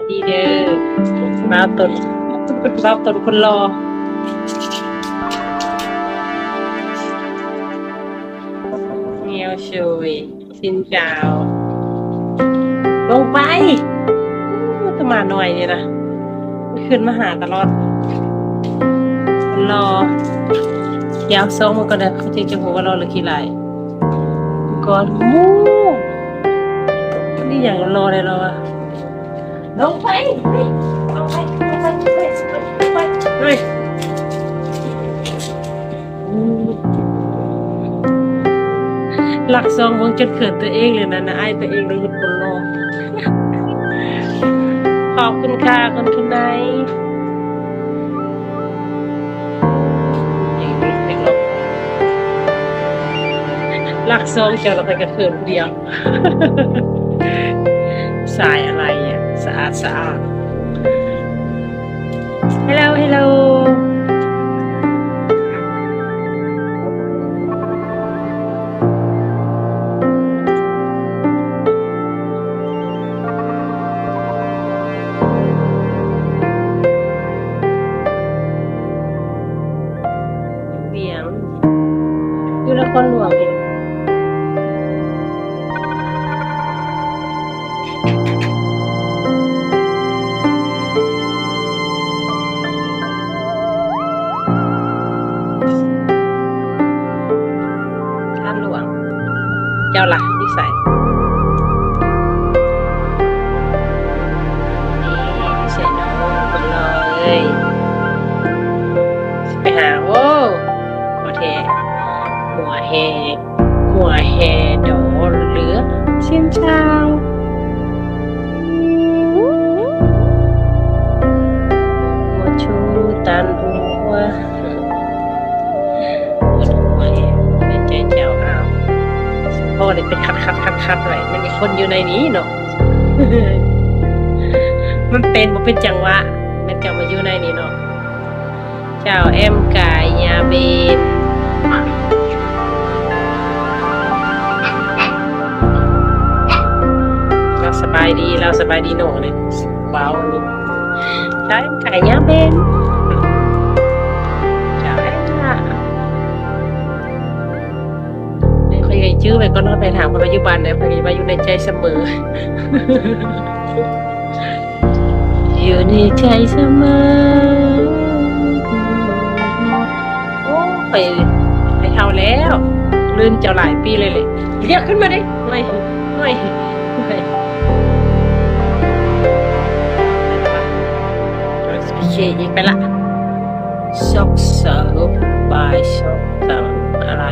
ດີເດີ ບ່າວຕົ້ນ ບ່າວຕົ້ນຄົນຫຼໍ່ ແນວໂຊຍ ຊິນຈາວ ລົງໄປ ໂອ້ ຕະໝານ້ອຍນີ້ນະ ມັນຂຶ້ນມາຫາຕະຫຼອດ ມັນຫຼໍ່ ດຽວສ່ອງມັນກ່ອນເດີ ເຂົາເຈົ້າຈະຮູ້ວ່າຫຼໍ່ຫຼືຂີ້ຮ້າຍ ກ່ອນ ໂອ້ ນີ້ຫຍັງຫຼໍ່ແທ້ຫຼໍ່ວະ ລົງໄປ ລົງໄປ ລົງໄປ ເຮີ້ຍ ລັກຊອງເບິ່ງຈົນເຂີນຕົວເອງເລີຍນະ ອາຍຕົວເອງເລີຍ ຄົນຫຼໍ່ ຂອບຄຸນຄ່ະ ຄຸນທຸນໄນ ລັກຊອງເຈົ້າລະຂ້ອຍກະເຂີນຜູ້ດຽວ ສາຍອາໄລ ສະອາດສະອ້ານ Hello Hello ວຽງ ຢູ່ນະຄອນຫຼວງເດ ທ່ານຫຼວງ ເຈົ້າລະຢູ່ໃສ? ນີ້ ຢູ່ໃສນໍ ຄົນຫຼໍ່ເອີຍ? ຊິໄປຫາ ໂອ້ ບໍ່ແທ້ ຫົວແຮ່ ຫົວແຮ່ດອນເຫຼືອ ຊິນຊາວ ຫົວຊູຕານຫົວ ຫົວແຮ່ ໃນໃຈເຈົ້າ ອ້າວ ພໍ່ນີ້ເປັນຂັດໆໆໄວ້ ມັນມີຄົນຢູ່ໃນນີ້ເນາະ ມັນເປັນບໍ່ເປັນຈັງຫວະ ແມ່ນເຈົ້າມາຢູ່ໃນນີ້ເນາະ. ເຈົ້າແອມກາຍຍາເບນ ລາວສະບາຍດີ ລາວສະບາຍດີໂນເດ້ ເວົ້ານີ້ ເຈົ້າແອມກາຍຍາເບນ ເຈົ້າແອມລະ ນີ້ຂ້ອຍຈື່ໄວ້ກ່ອນ ເຮົາໄປຖາມເພິ່ນວ່າຢູ່ບ້ານໃດ ເພິ່ນວ່າຢູ່ໃນໃຈສະເໝີ. ຢູ່ໃນໃຈສະເໝີ. ໂອ້ ຂ້ອຍ ຂ້ອຍເຖົ້າແລ້ວ ລືມເຈົ້າຫຼາຍປີເລີຍແຫຼະ. ຮຽກຂຶ້ນມາເດ້. ໂອ້ຍ ໂອ້ຍ ໂອ້ຍ ໂອເຄ ອີກໄປລະ. ຊອກເຊົາ ບາຍຊອກເຊົາ ອາໄລ.